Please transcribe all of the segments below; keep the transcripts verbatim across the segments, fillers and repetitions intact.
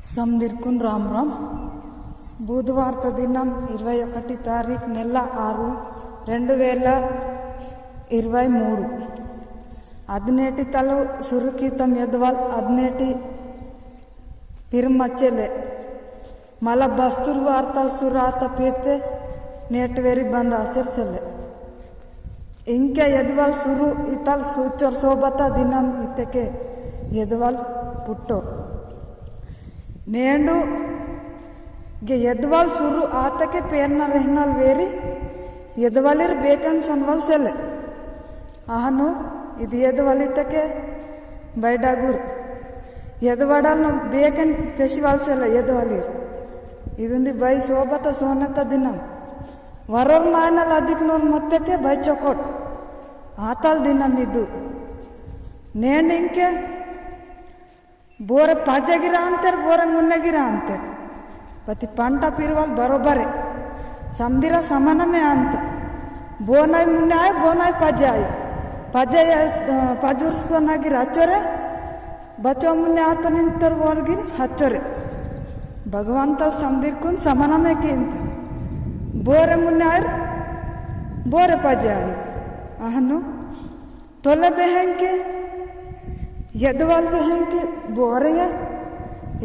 समदिरकुन राम राम। बुधवार त दिनम इरवै ओकटी तारीख नेला आरु रेंडु वेला इरवै मूडु। अदनेटी तलु सुरु कीतम यदवल अदनेटी पिरमचेले। मला बस्तुर वार्तल सुरात पेते नेट वेरी बंद आसेर सेले। इंके यदवल सुरु इतल सूचर सोबता दिनम इतेके यदवल पुट्टो। नेंडु गे यदवल सुरु आतके पेरना रहनल वेरी यदवलिर बेकन सनवल सेले। अहनु इद यदवल इतेके बैडागुर। यदवडल बेकन पेशिवल सेले यदवलिर। इदुंदी बै सोबता सोनता दिनम। वरोर मायनल अधिक नोल मत्तेके बै चोकोट। आतल दिनम इदु। नेंड इंके बोरे पजा गिरा अंतेर, बोरे मुन्ने गिरा अंतेर। पति पंटा पिरवाल बरोबरे। समदिरा समानमे अंत। बोनाई मुन्ने आयो, बोनाई पजा आयो। पजा आयो, अ, पजुर सोना गिरा चोरे। बचो मुन्ने आतनिंतर वोरगिर हच्चोरे। भगवंतल समदिरकुन समानमे कींत। बोरे मुन्ने आयर, बोरे पजे आयर। अहनु तोले बेहेंके, यदवाल बेहेंके, बोरे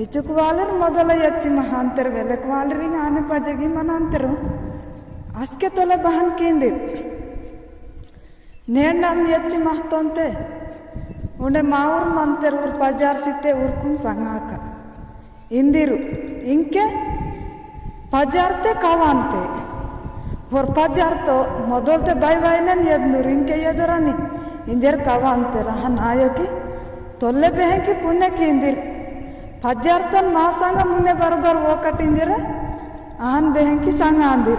इचुक वालर मदल यच्ची महांतर वेलक वालरिंग आने पजेगी मनांतरो। अस्के तोले बहन कींदिर। नेंडन यच्ची महतोंते, उंडे माउर मंतेर उर पजार सिते उरकुन संगाका। इंदिरु, इंके पजारते कवांते। उर पजारतो मोदोलते बाई बाईनन यदनुर, इंके यदरनी, इंजेर कवांते रहन आयो की, तोल्ले बेहेंकी पुण्य की इंदिर। पजारतन मा संग मुन्ने बरोबर वोकट इंजेर, अहन बेहेंकी संग आंदिर।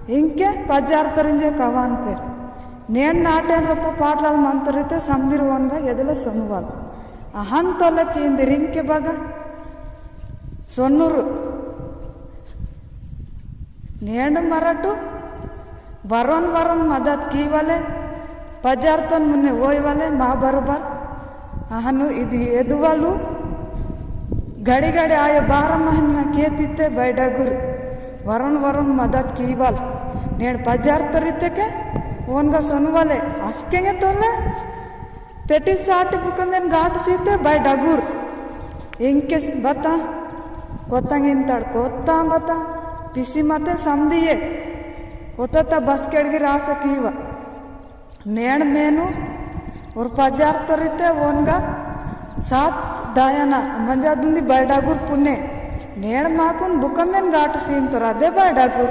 इंके पजार तरिंजे कवांतेर। नेन नाटेन रोपो पाटलाल मंतरिते समदिर वनगा यदले सोनुवाल। अहन तोले कींदिर इंके बगा। सोनुरु। नेन मरटु। वरोन वरोन मदत कीवाले। पजार तन मुन्ने वोयवाले मा बरोबर। अहनु इदि एदुवालु। गड़ी गड़ी आयो बारह महीना केतिते बैडगुर। वरोन वरोन मदत कीवाल। नेन पजार तरिते के ओनगा सोनवाले अस्केंगे तोले। पेटी साटी बुकंदेन गाट सीते बैडगुर। इंके बता। कोतंग इंतड़ कोता बता। पिसी मते समदिये। कोता ता बस केड़गी रासा कीवा। नेण मेनू उर पजार तोरिते वोनगा सात दायना मंजा दुंदी बैडागुर पुने। नेण माकुन बुकमेन गाट सीन तोर अदे बैडागुर।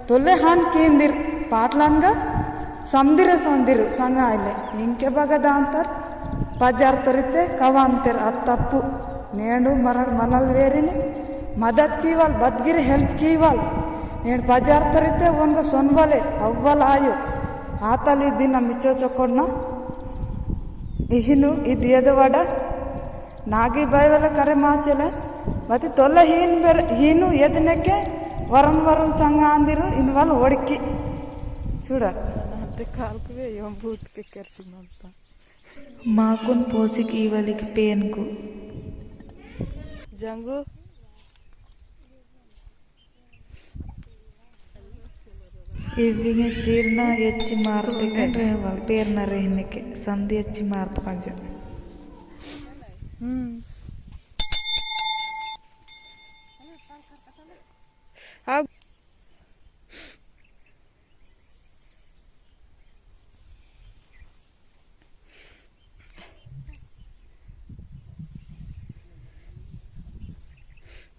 तोले हान कींदिर पाटलानगा समदिरे सोंदिर संगाइले। इंके बगा दांतर पजार तोरिते कवांतेर अत्तप्पु। नेंडु मरण मनल वेरिनी मदत कीवाल, बदगिर help कीवाल। नेंड पजार तरिते वोनगा सोनवाले अव्वाल आयो। आतली दिना मिच्चो चोकोड़ना। इहिनु इद एदवाड़ा नागी बाई वाला करे मासेले। मती तोला हीन बेर, हीनु एदनेके वरन वरन संग आंदिरु इनवाल ओड़की। चूड़ा। अंते काल कुवे यो भूत के करसी मनता। माकुन पोसिक ईवलिक पेनकु। जंगु। इविंगे चीरना एच्ची मारते के रहवाल, पेरना रहने के, संधि एच्ची मारत पंजा। हम्म। अब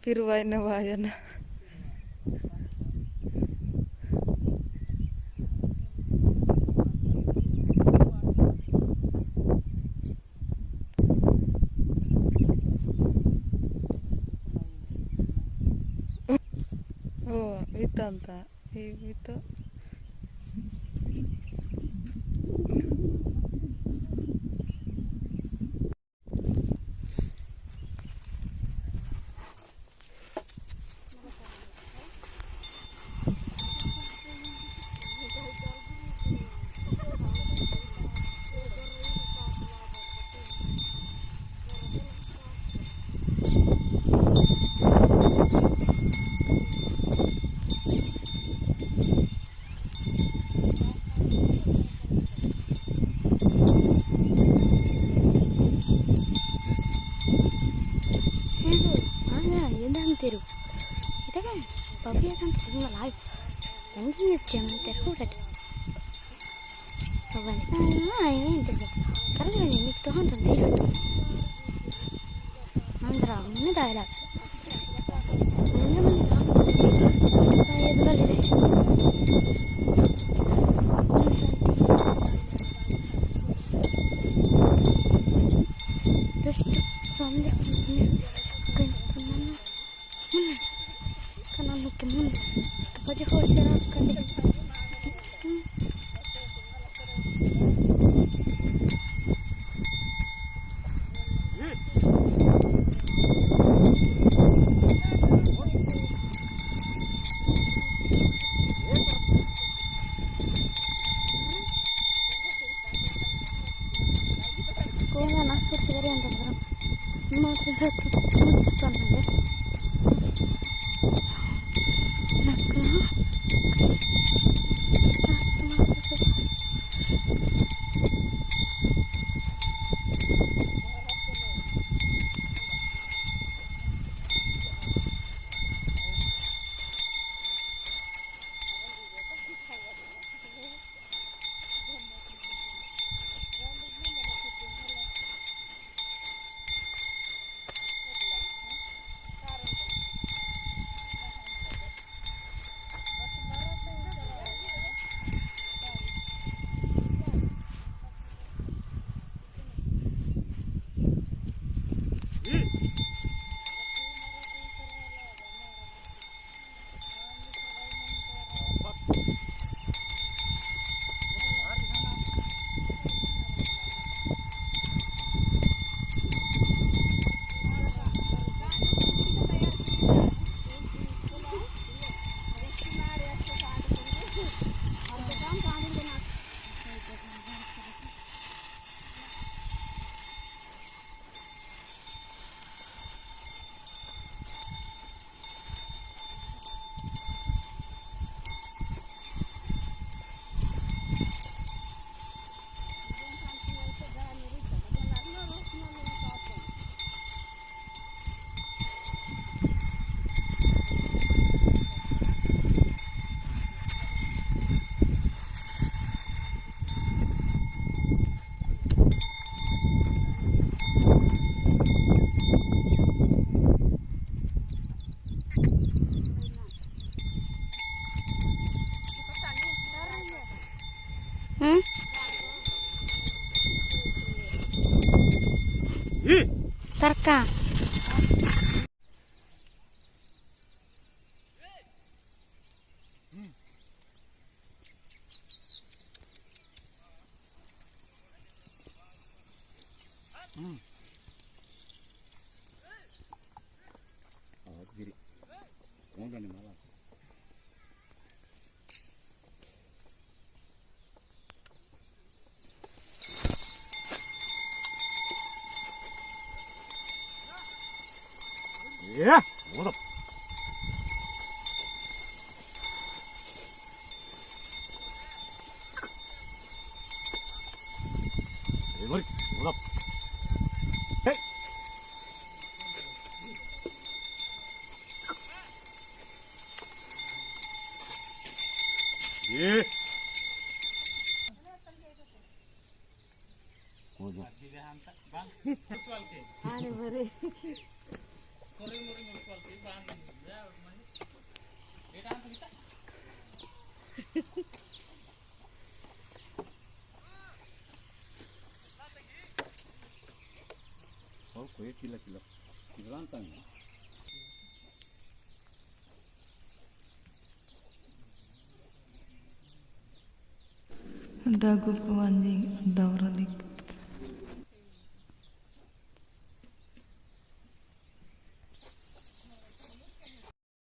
पिरवाई ने वायना। ओ, वितंता। इवितो। इंदम तेरु। इतके पपिया तंग तेरु ना लाइव। तंग ये चम तेरु रट। अब ना, ना, ये इंतज़ार। कर ले, निक तो हम तंग तेरु। अंदर आ, मैं दायरा। मैं, मैं, ये तो वाले रे। Terus, terus, soalnya, mana? Kan anu ke mana? Ke baju hotel kan deh. Kayaknya nasur segera yang terang. Mau tidak tuh, mau cepat aja. Nak, nak. हम्म? तरका। हम्म। आवाज गिरी। कौन जाने माला? Yeah, what up? Hey, buddy, what up? Hey. Yeah. कोजा। अरे बरे। और कोई किला किला किला अंत है। दागुक वांजी दौरलिक